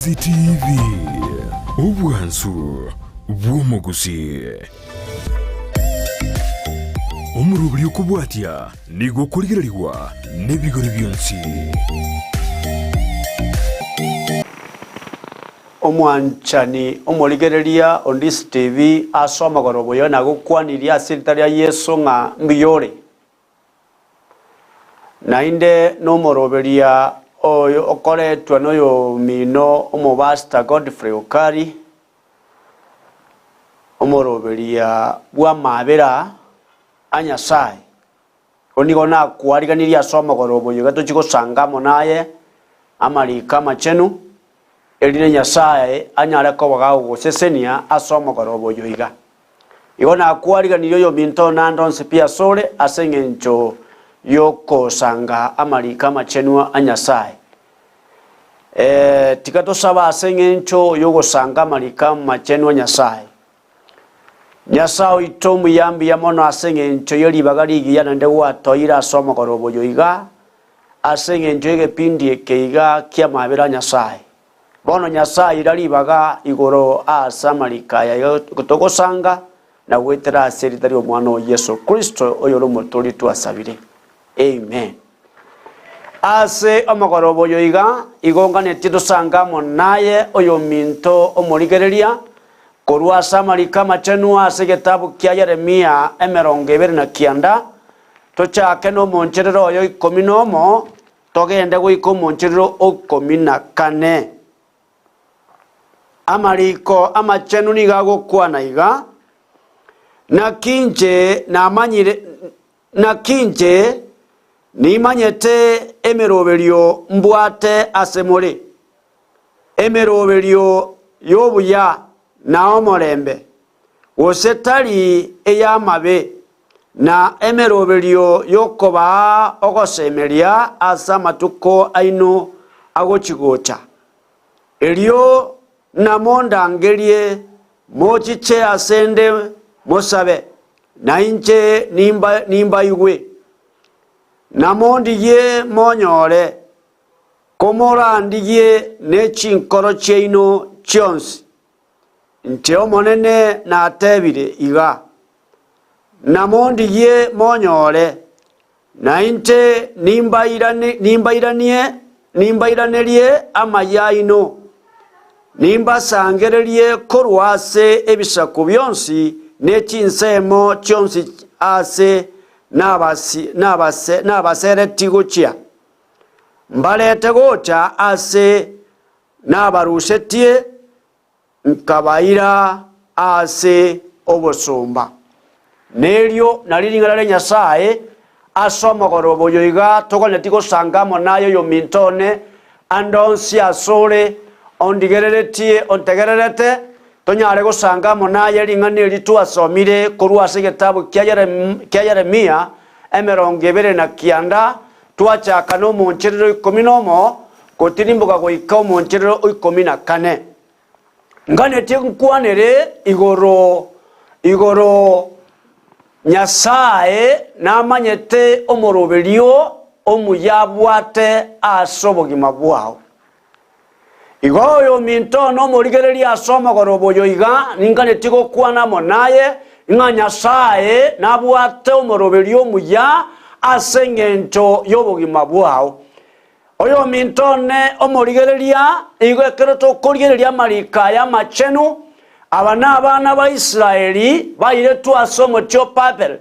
CTV, obwansu bw'omogusii. Omoroberi okobwatia nigo okorigererigwa nebigori bionsi. Omwanchani omorigereria o Ndisi TV ase omogoroba oyo nagokwanirie ase erita ria Yeso ng'a mbuya ore. Naende nomoroberia oyo okoretwa noyomino omopastor Godfrey Okari, omoroberia bw'amabera a Nyasae. Igo nigo nakwariganirie ase omogoroba oyo iga tochie gosanga amo naye amariko amachenu, erinde Nyasae anyare koba gagogosesenia ase omogoroba oyo iga. Igo nakwariganirie oyominto one ande onsi pi asore ase engencho y'okosanga amariko amachenu a Nyasae. Ee, tiga tosabe ase engencho y'ogosanga amariko amachenu a Nyasae. Nyasae oito omuya mbuya mono ase engencho ye ribaga rigiya naende gwatoire ase omogoroba oyo iga, ase engencho y'egepindi eke iga ki'amabera a Nyasae. Bono Nyasae ira ribaga igoro aase amariko aya iga togosanga na goetera ase erita ri'Omwana oo Yeso Kristo oyore Omotoori twasabire. Amen. Ase omogoroba oyo iga, igo nganetie tosange amo naye oyominto omorigereria, korwa ase amariko amachenu ase egetabu kia Yeremia 29, tochake nomoncherero oyo ikomi nomo, Togende goika omoncherero o ikomi na kane. Amariko amachenu nigo agokwana iga, Naki inche namanyire, naki inche nimanyete emeroberio mbwate ase more, emeroberio y'obuya na omorembe, gose tari ey'amabe, na emeroberio y'okobaa ogosemeria ase amatuko aino agochi-gocha. Erio namondangerie mochiche asende mosabe, na inche nimbaigwe. Namondigie monyore, komorandigie ne chinkoro chiaino chionsi. Inche Omonene natebire iga, Namondigie monyore, na inche nimbairanie, nimbairanerie amaya aino, nimbasangererie korwa ase ebisaku bionsi ne chinsemo chionsi aase nabasereti gochia, mbarete gocha ase nabarusetie nkabaira ase obosomba. Nerio nario ring'ana ria Nyasae ase omogoroba oyo iga toganeti gosanga amo naye oyominto one, ande onsi asore ondigereretie ontegererete, tonyare gosanga amo naye ring'ana eri twasomire korwa ase egetabu kia Yeremia 29, twachaka nomoncherero ikomi nomo gotirimboka goika omoncherero o ikomi na kane. Nganetie nkwanere igoro igoro Nyasae namanyete omoroberio omuya abwate ase obogima bwao. Igo oyominto one omorigereria ase omogoroba oyo iga, ninganetie gokwana amo naye, ng'a Nyasae nabwate omoroberio omuya ase engencho y'obogima bwao. Oyominto one omorigereria, igo ekero tokorigereria amariko aya amachenu, aba nabana ba Israeli bairetwe ase omochie o Babel,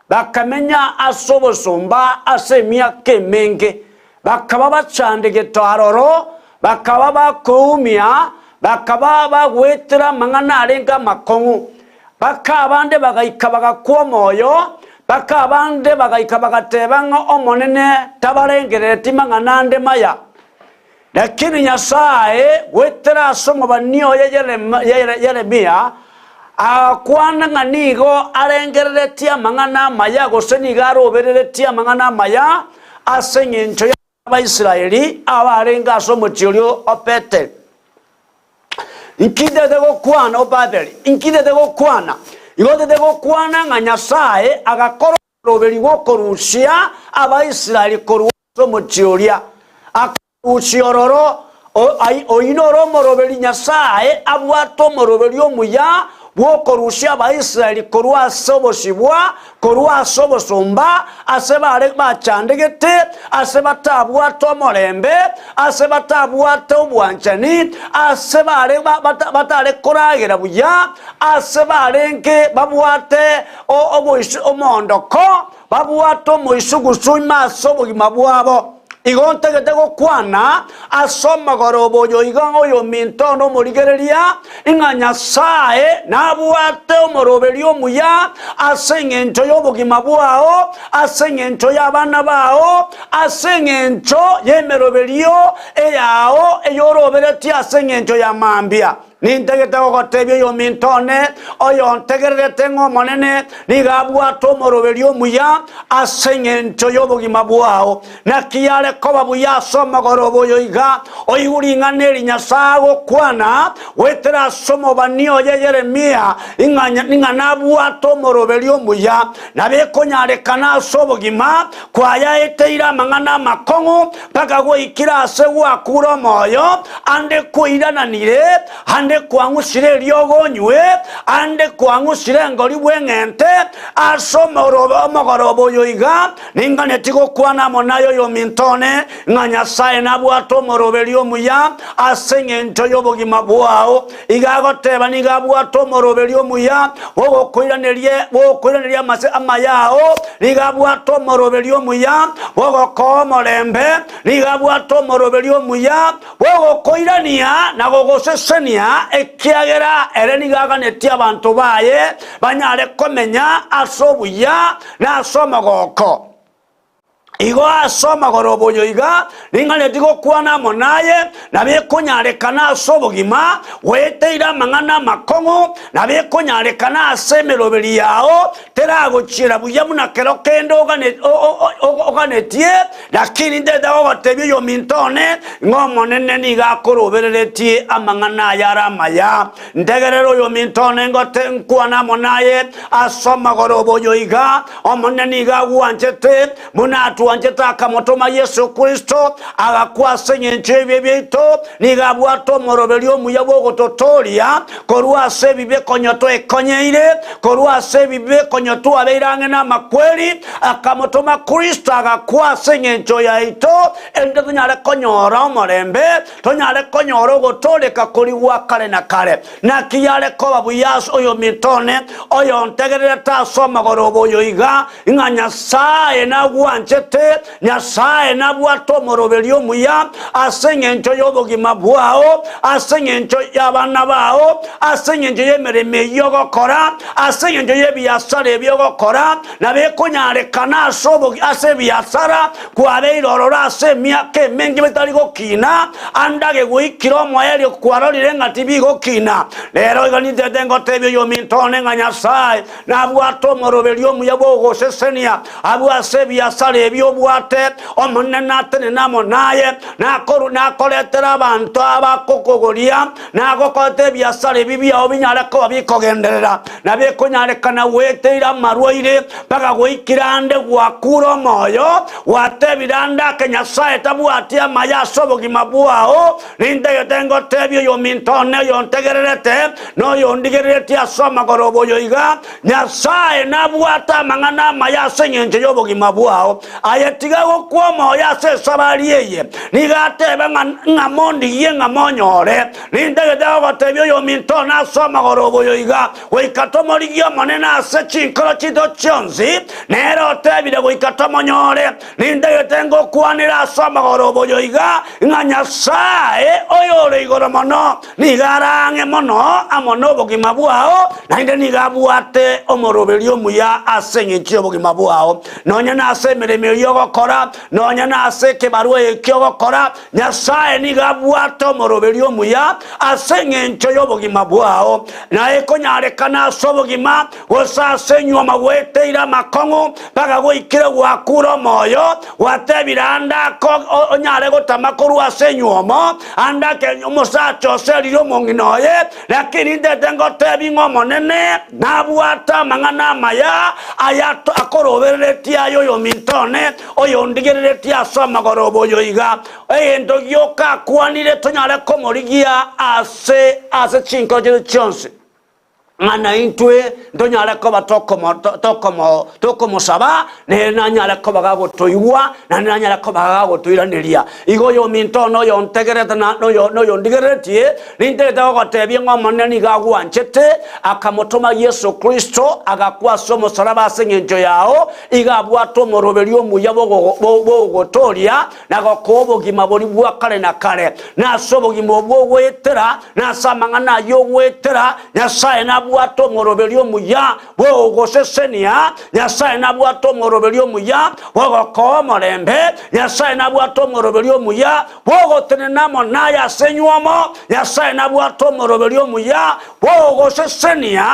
bakamenya ase obosomba ase emiaka emenge, bakaba bachandegete aroro, bakaba bakoumia, bakaba bagoetera amang'ana arenge amakong'u. Baka abande bagaika bagakwa omoyo, baka abande bagaika bagateba ng'a Omonene tabarengerereti mang'ana ande maya. Lakini Nyasae goetera ase omobani oye Yeremia agakwana ng'a nigo arengereretie amang'ana amaya, gose nigo arobereretie amang'ana amaya ase engencho y'Abaisraeli abarenge ase omochie oria o Beteli. Inki ntete gokwana, o Babeli? Inki ntete gokwana? Igo ntete gokwana ng'a Nyasae agakora omoroberi bw'okorusia Abaisraeli korwa ase omochie oria. Akarusia ororo. Oyio noro omoroberi Nyasae abwate omoroberi omuya bw'okorusia Abaisraeli korwa ase obosibwa, korwa ase obosomba, ase bare bachandegete, ase batabwate omorembe, ase batabwate obwanchani, ase bare batare koragera buya, ase barenge babwate omoondoko, Babwate omoisugusu ime ase obogima bwabo. Igo ntagete gokwana ase omogoroba oyo iga ng'a oyominto one omorigereria, ng'a Nyasae nabwate omoroberio omuya ase engencho y'obogima bwao, ase engencho y'abana bao, ase engencho y'emeroberio eyao eyoroberetie ase engencho ya mambia. Nintagete gogotebia oyominto one, oyontegererete ng'a Omonene nigo abwate omoroberio omuya ase engencho y'obogima bwao. Naki yare koba buya ase omogoroba oyo iga, oigwe ring'ana eri Nyasae agokwana goetera ase omobani oye Yeremia, ng'a nabwate omoroberio omuya, nabo ekonyarekana ase obogima kwayaeteire amang'ana amakong'u, mpaka gwaikire aase gwakure omoyo, ande kwairananire, ande kwang'usire eriogo onywe, ande kwang'usire engori bw'eng'ente, ase omogoroba oyo iga, ninganeti gokwana amo naye oyominto one, ng'a Nyasae nabwate omoroberio omuya ase engencho y'obogima bwao. Iga agoteba nigo abwate omoroberio omuya bw'ogokoiraneria bw'ogokoiraneria amase amaya ao, nigo abwate omoroberio omuya bw'ogokoa omorembe, nigo abwate omoroberio omuya bw'ogokoirania na gogosesenia, ekiagera ere nigo aganetie abanto baye banyare komenya ase obuya na ase omogoko. Igo ase omogoroba oyo iga ning'aneti gokwana amo naye, nabo ekonyarekana ase obogima, gweteire amang'ana amakong'u, nabo ekonyarekana ase emeroberi yao teragochiera buya buna kero kende oganetie, lakini ntete gogotebia oyominto one, ng'a Omonene nigo akorobereretie amang'ana aya are amaya. Ntegerere oyominto one ngote nkwane amo naye ase omogoroba oyo iga, Omonene nigo agwanchete, buna atwanchete akamotoma Yeso Kristo, agakwa ase engencho y'ebibe biaito, nigo abwate omoroberio omuya bw'ogototooria korwa ase ebibe konya twekonyeire, korwa ase ebibe konya twabeire ang'e namakweri, akamotoma Kristo agakwa ase engencho yaito, erinde tonyare konyora omorembe, tonyare konyora ogotooreka koria gwa kare na kare. Naki yare koba buya ase oyominto one, oyontegererete ase omogoroba oyo iga, ng'a Nyasae nagwanchete, Nyasae nabwate omoroberio omuya ase engencho y'obogima bwao, ase engencho y'abana bao, ase engencho y'emeremo eyio ogokora, ase engencho y'ebiasara ebi ogokora, nabo ekonyarekana ase obogi ase ebiasara kwabeire ororo ase emiaka emenge bitari gokina, ande age goikire omoerio kwarorire ng'a tibigokina. Rero iga nintete ngotebia oyominto one ng'a Nyasae nabwate omoroberio omuya bw'ogosesenia abwo ase ebiasara ebi obwate, Omonene natenene amo naye, nakoru nakoretera abanto abakokogoria, nagokorete ebiasara ebi biao binyare koba bikogenderera, na bikonyarekana gweteire amarwaire, mpaka goikire ande gwakure omoyo, gwatebire ande ake Nyasae tabwati amaya ase obogima bwao, nintagete ngotebie oyominto one oyontegererete, na oyondigereretie ase amagoroba oyo iga, Nyasae nabwate amang'ana amaya ase engencho y'obogima bwao. Aye tiga gokwa omoyo ase esabari eye, nigo atebe ng'a ng'a mondigie ng'a monyore. Nintagete gogotebia oyominto one ase omogoroba oyo iga, goika tomorigie Omonene ase chinkoro chiaito chionsi, nere otebire goika tomonyore. Nintagete ngokwanere ase omogoroba oyo iga, ng'a Nyasae oyore igoro mono nigo are ang'e mono amo nobogima bwao, naende nigo abwate omoroberio omuya ase engencho y'obogima bwao. Nonya nase emeremo eyio ogokora, nonya nase ekebarua ekio ogokora, Nyasae nigo abwate omoroberio omuya ase engencho y'obogima bwao. Na ekonyarekana ase obogima, gose ase enyuoma gweteire amakong'u, mpaka goikire gwakure omoyo, gwatebire ande ake onyare gotama korwa ase enyuomo, ande ake omosacha oserire omong'ina oye, Lakini intete ngotebi ng'a Omonene nabwate amang'ana amaya aya akorobereretie aye oyominto one. one, oyondigereretie ase amagoroba oyo iga, egento gioka akwanire tonyare komorigia ase ase chinkoro chiaito chionsi. Ng'a naintwe ntonyare koba tokomo tokomo tokomosaba, nere nanyare koba gagotoigwa, naende nanyare koba gagotoiraneria. Igo oyominto one oyontegerete na noyo noyondigereretie, nintagete gogotebia ng'a Omonene nigo agwanchete, akamotoma Yeso Kristo, agakwa ase omosalaba ase engencho yao, iga abwate omoroberio omuya bw'ogogotoria, na gokoa obogima boria bwa kare na kare. Na ase obogima obwo ogoetera, na ase amang'ana ayio ogoetera, Nyasae nabwate omoroberio omuya bw'ogogosesenia, Nyasae nabwate omoroberio omuya bw'ogokoa omorembe, Nyasae nabwate omoroberio omuya bw'ogotenena amo naye ase enywomo, Nyasae nabwate omoroberio omuya bw'ogosesenia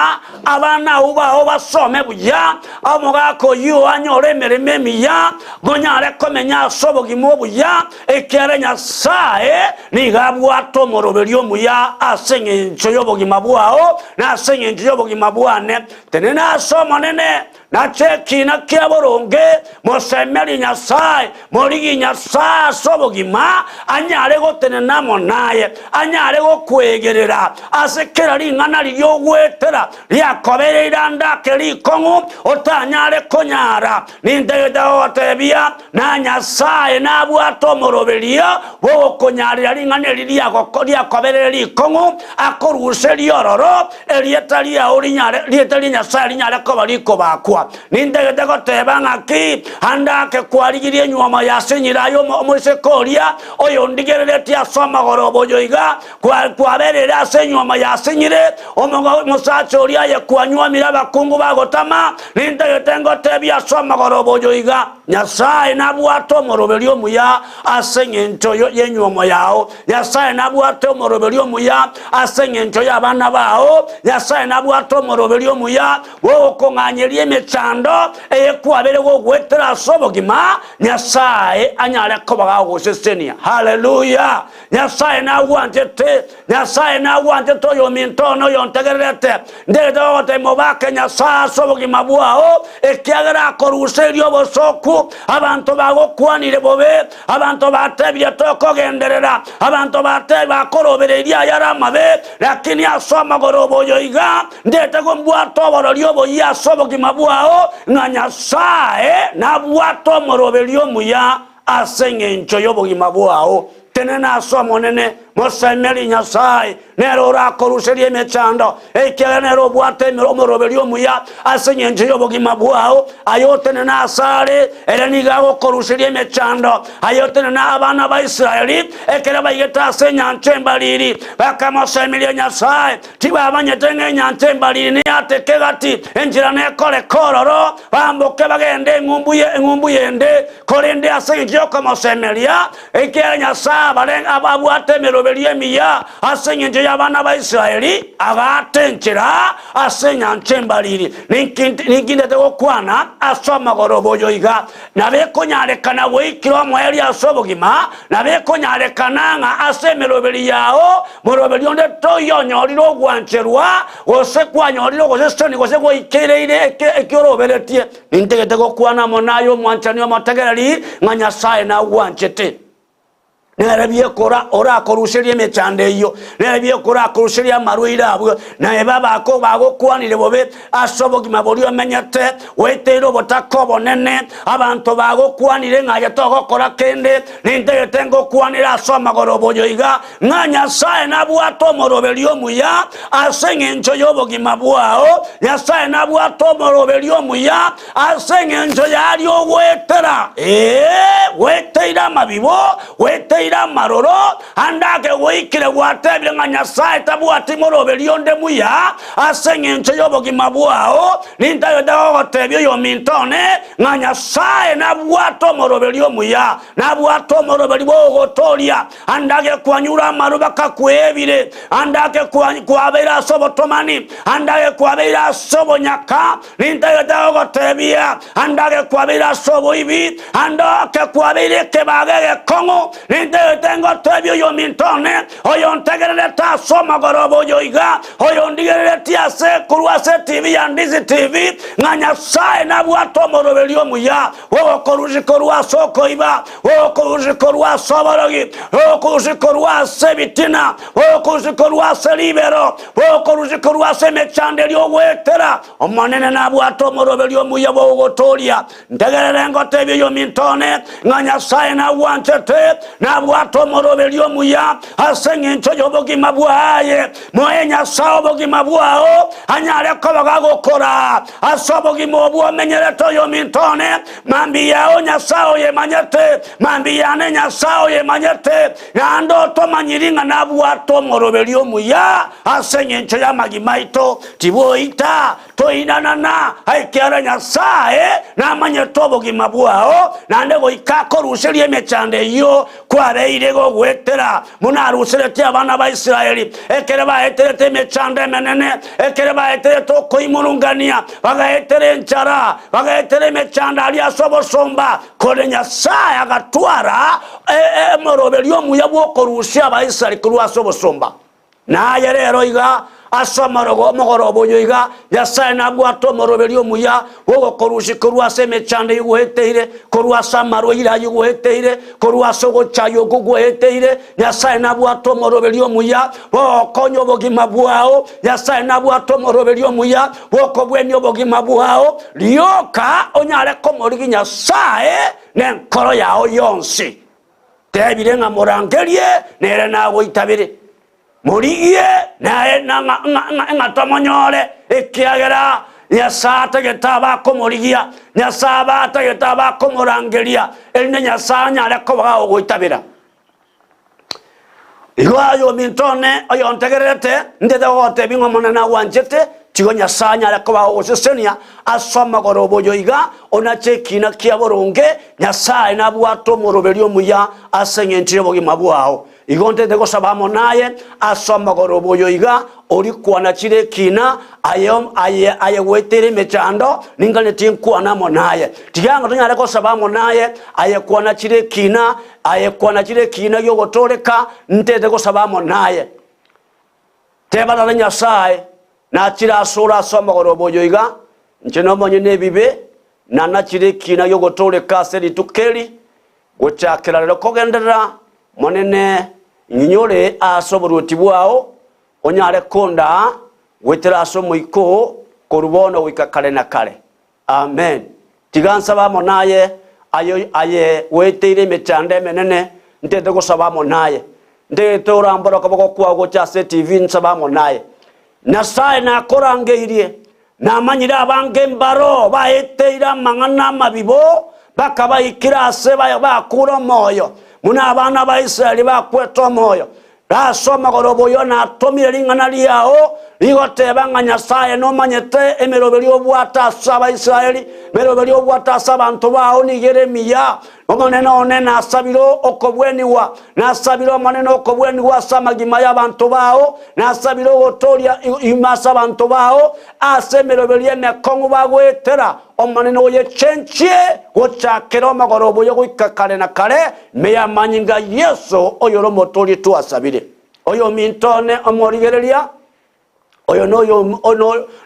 abana abwo bao basome buya, omogaka oyio anyore emeremo emiya, monyare komenya ase obogima obuya, ekiagera Nyasae nigo abwate omoroberio omuya ase engencho y'obogima bwao, na ase engencho y'obogima bwane. Tenena ase Omonene, Nache ekiina kia boronge, mosemerie Nyasae, morigie Nyasae ase obogima, anyare gotenena amo naye, anyare gokwegerera ase kera ring'ana riria ogwetera, riakobeire rirande ake rikong'u, otanyare konyara. Nintagete gogotebia, na Nyasae nabwate omoroberio bw'ogokonyarera ring'ana eri riakobereire rikong'u, akoruserie ororo, Erieta riao rinyare, rieta ria Nyasae rinyare koba rikobakwa. Nintagete goteba ng'aki, ande ake kwarigirie enyuomo ya ase enyira aye omoiseke oria, oyondigereretie ase omogoroba oyo iga, kwa, kwabereire ase enyuomo ya ase enyire, omogo, omosacha oria aye kwanyuomire abakungu bagotama, nintagete ngotebie ase omogoroba oyo iga, Nyasae nabwate omoroberio omuya ase engencho y'enyuomo yao. Nyasae nabwate omoroberio omuya ase engencho y'abana bao. Nyasae nabwate omoroberio omuya bw'ogokong'anyeria emechando eye kwabeire gogoetera ase obogima, Nyasae anyare koba gagogosesenia. Haleluya! Nyasae nagwanchete, Nyasae nagwanchete oyominto one oyontegererete. Ndegete gogotebia mobake Nyasae ase obogima bwao, ekiagera akoruserie obosooku. Abanto bagokwanire bobe, Abanto batebire tokogenderera, abanto batebire bakorobereirie ayare amabe, lakini ase omogoroba oyo iga ndete gombwata oborori oboyia ase obogima bwao, ng'a Nyasae nabwate omoroberio omuya ase engencho y'obogima bwao. Tenena ase Omonene, mosemerie Nyasae, Nere orakoruserie emechando, ekiagera nere obwate omoroberio omuya ase engencho y'obogima bwao. Aye otenene asare, ere nigo agokoruseria emechando. Aye otenene abana ba Israeli, ekero baigete ase enyancha embariri, bakamosemeria Nyasae. Tibamanyete ng'a enyancha embariri neyateke egati, enchera nekoreka ororo, bamboke bagende eng'umbu eng'umbu yende. Korende ase engencho y'okomosemeria, Ekiagera Nyasae abare abwate emeroberio emiya ase engencho y'abana ba Israeli, agaata enchera ase enyancha embariri. Ninki ndete gokwana ase omogoroba oyo iga? Nabo ekonyarekana goikera omoerio ase obogima, nabo ekonyarekana ng'a ase emeroberi yao moroberio onde toiyo onyorire ogwancherwa, gose kwanyorire ogosesenia, gose gwaikereire eki oroberetie. Nintagete gokwana amo naye omwanchani omotegereri, ng'a Nyasae nagwanchete. Nere biekora orakoruserie emechando eyio, nere biekora akoruserie amarwaire abwo, naye babako bagokwanire bobe ase obogima boria omenyete, gwaeteire obotaka obonene, abanto bagokwanire ng'a aye togokora kende, nintagete ngokwanere ase omogoroba oyo iga, Ng'a Nyasae nabwate omoroberio omuya ase engencho y'obogima bwao. Nyasae nabwate omoroberio omuya ase engencho y'aria ogoetera. Ee, gweteire amabibo, gweteire amaroro, ande ake goikire gwatebire ng'a Nyasae tabwati moroberio onde muya ase engencho y'obogima bwao. Nintagete gogotebia oyominto one ng'a Nyasae nabwate omoroberio omuya, nabwate omoroberio bw'ogotoria. Ande ake kwanyure amaru bakakwebire, ande ake kwabeire ase obotomani, ande ake kwabeire ase obonyaka, nintagete gogotebia, ande ake kwabeire ase oboibi, ande ake kwabeire ekebago egekong'u, nintagete. Nintagete ngotebie oyominto one, oyontegererete ase omogoroba oyo iga, oyondigereretie ase korwa ase etibi ya Ndizi TV, ng'a Nyasae nabwate omoroberio omuya bw'ogokorusia korwa ase okoiba, bw'ogokorusia korwa ase oborogi, bw'ogokorusia korwa ase ebitina, bw'ogokorusia korwa ase ribero, bw'ogokorusia korwa ase emechando eria ogoetera. Omonene nabwate omoroberio omuya bw'ogogotooria. Ntegerere ngotebie oyominto one, ng'a Nyasae nagwanchete, nabwate omoroberio omuya ase engencho y'obogima bwaye. Moe Nyasae obogima bwao, anyare koba gagokora ase obogima obwo omenyerete oyominto one. Mambia yao Nyasae oyemanyete, mambia yane Nyasae oyemanyete, naende otomanyiri ng'a nabwate omoroberio omuya ase engencho y'amagima aito. Tiboita Toinanana, ekiagera Nyasae namanyete obogima bwao, naende goika akoruserie emechando eyio kwabeire gogoetera, buna aruseretie abana ba Israeli, ekero baeterete emechando emenene, ekero baeterete okoimurungania, bagaetera enchara, bagaetera emechando aria ase obosomba, korende Nyasae agatwara emoroberio omuya bw'okorusia Abaisraeli korwa ase obosomba. Na aye rero iga, ase omorogo omogoroba oyo iga, Nyasae nabwate omoroberio omuya bw'ogokorusia korwa ase emechando eyio gweeteire, korwa ase amarwaire ayio gweeteire, korwa ase ogochaywa okwo gweeteire. Nyasae nabwate omoroberio omuya bw'ogokonya obogima bwao. Nyasae nabwate omoroberio omuya bw'okobwenia obogima bwao. Rioka onyare komorigia Nyasae nenkoro yao yonsi. Tebire ng'a morangerie, nere nagoitabere, morigie, naye ng'a tomonyore, ekiagera Nyasae atagete abakomorigia, Nyasae abe atagete abakomorangeria, erinde Nyasae anyare koba gagogoitabera. Igo aye ominto one oyontegererete, ntete gogotebia ng'a Omonene nagwanchete, tigo Nyasae anyare koba gogosesenia ase omogoroba oyo iga, onache ekiina kia boronge, Nyasae nabwate omoroberio omuya ase engencho y'obogima bwao. Igo ntete gosaba amo naye ase omogoroba oyo iga, oria kwanachire ekiina, aye aye aye gweteire emechando, ninganetie nkwane amo naye. Tiga ng'a tonyare gosaba amo naye, aye kwanachire ekiina, aye kwanachire ekiina gi'ogotooreka, ntete gosaba amo naye. Teba tata Nyasae, nachire asore ase omogoroba oyo iga, inche nomonyene ebibe, Nanachire ekiina gi'ogotooreka ase rituko eri, gochakera rero kogenderera, Monene, ng'inyore aase oboruoti bwao, onyare kondaa goetera ase Omoika oo korwa bono goika kare na kare. Amen. Tiga nsabe amo naye, aye aye goeteire emechando emenene, ntete gosaba amo naye. Ntete orambore okoboko kwao gocha ase etivi nsabe amo naye. Nyasae nakorangeirie, Namanyire abange mbaro baeteire amang'ana amabibo, bakabaikera aase bakure omoyo, buna abana ba Israeli bakwete omoyo. Ase omogoroba oyo natomire ring'ana riao, rigoteba ng'a Nyasae nomanyete emeroberio obwate ase Abaisraeli, emeroberio obwate ase abanto bao nigo ere emiya. Omonene one nasabire okobwenigwa, nasabire Omonene okobwenigwa ase amagima y'abanto bao, nasabire ogotooria ime ase abanto bao, ase emeroberio emekong'u bagoetera. Omonene oyechenchie gochakera omogoroba oyo goika kare na kare, ime y'amanyinga a Yeso oyore Omotooria twasabire. Oyominto one omorigereria, Oyo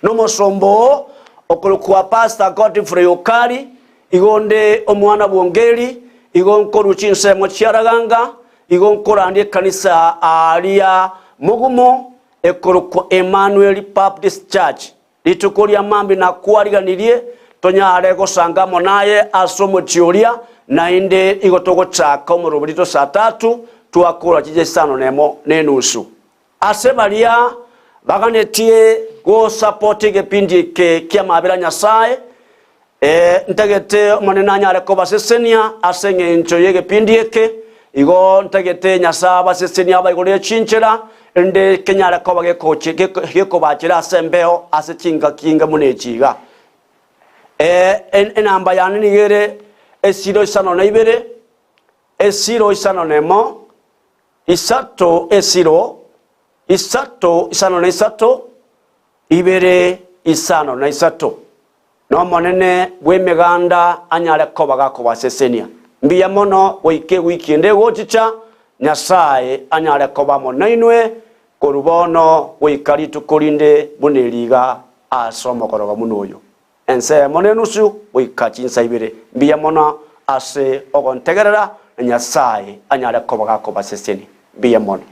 nomosomba oo okorokwa Pastor Godfrey Okari, igo onde omwana bw'Ongeri, igo nkorwa chinsemo chia Raganga, igo nkorandia ekanisa aaria Mogumo ekorokwa Emmanuel Baptist Church. Rituko ria mambia nakwariganirie tonyare gosanga amo naye ase omochie oria, naende igo togochaka omoroberito saa tatu, twakora chicha isano nemo nenusu. Ase baria baganetie gosapota egepindi eke ki'amabera a Nyasae, ee, ntagete Omonene anyare kobasesenia ase engencho y'egepindi eke, igo ntagete Nyasae abasesenie abaigorere chinchera, erinde kenyare koba gekochi gekobachera ase embeo ase chingaki inga buna echi iga. Ee, enamba yane nigo ere esiro isano na ibere, esiro isano na emo, Isato esiro, isato isano na isato, ibere isano na isato. N'Omonene bw'Emeganda anyare koba gakobasesenia. Mbuya mono goika ewiki ende egochicha. Nyasae anyare koba amo nainwe korwa bono goika rituko rinde buna eri iga ase omogoroba buna oyo, ensemo nenusu goika chinsa ibere. Mbuya mono ase ogontegerera, na Nyasae anyare koba gakobasesenia. Mbuya mono.